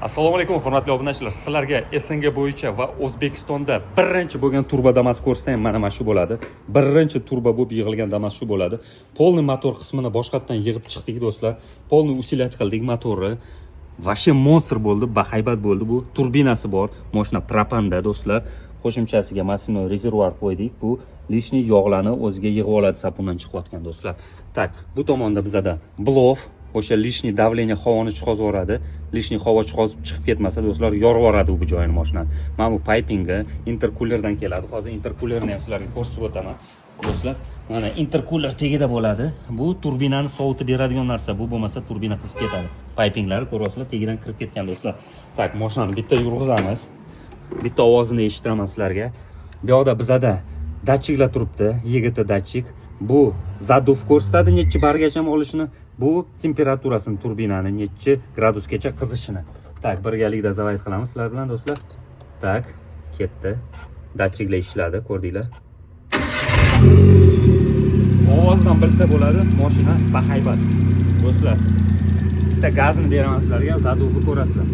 Assalomu alaykum, hurmatli obunachilar. Sizlarga СНГ bo'yicha va O'zbekistonda birinchi bo'lgan turbo Damas ko'rsatayim. Mana shu bo'ladi. Birinchi turbo bo'lib yig'ilgan Damas shu bo'ladi. Полный motor qismini boshqatdan yig'ib chiqdik, do'stlar. Полный усилять qildik motorni. Вообще монстр bo'ldi, bahaybat bo'ldi bu. Turbinasi bor, moshina propanda, do'stlar. Qo'shimchasiga masляной rezervuar qo'ydik. Bu лишний yog'larni o'ziga yig'ib oladi sapundan chiqayotgan, do'stlar. Так, bu tomonda bizada блов, o'sha лишний давление havoni chiqazib yuboradi. Лишний havo chiqazib chiqib ketmasa, do'stlar, yorib yuboradi bu joyini mashinani. Mana bu paypingi interkulerdan keladi. Hozir interkulerni ham sizlarga ko'rsatib o'taman, do'stlar. Mana interkuler tagida bo'ladi. Bu turbinani sovutib beradigan narsa. Bu bo'lmasa, turbina qizib ketadi. Paypinglari, ko'ryapsizlar, tagidan kirib ketgan, do'stlar. Так, mashinani bitta yurg'izamiz, bitta ovozini eshittiraman sizlarga. Bu yoqda bizada datchiklar turibdi, yigita datchik. Bu задув ko'rsatadi, nechi bargacha olishini, bu temperaturasini, turbinani nechi gradusgacha qizishini. Так, birgalikda заводить qilamiz sizlar bilan, do'stlar. Так, ketdi, datchiklar ishladi, ko'rdinglar. Ovozdan bilsa bo'ladi, mashina bahaybat, do'stlar. Bitta gazini beraman sizlarga, задув ni ko'rasizlar.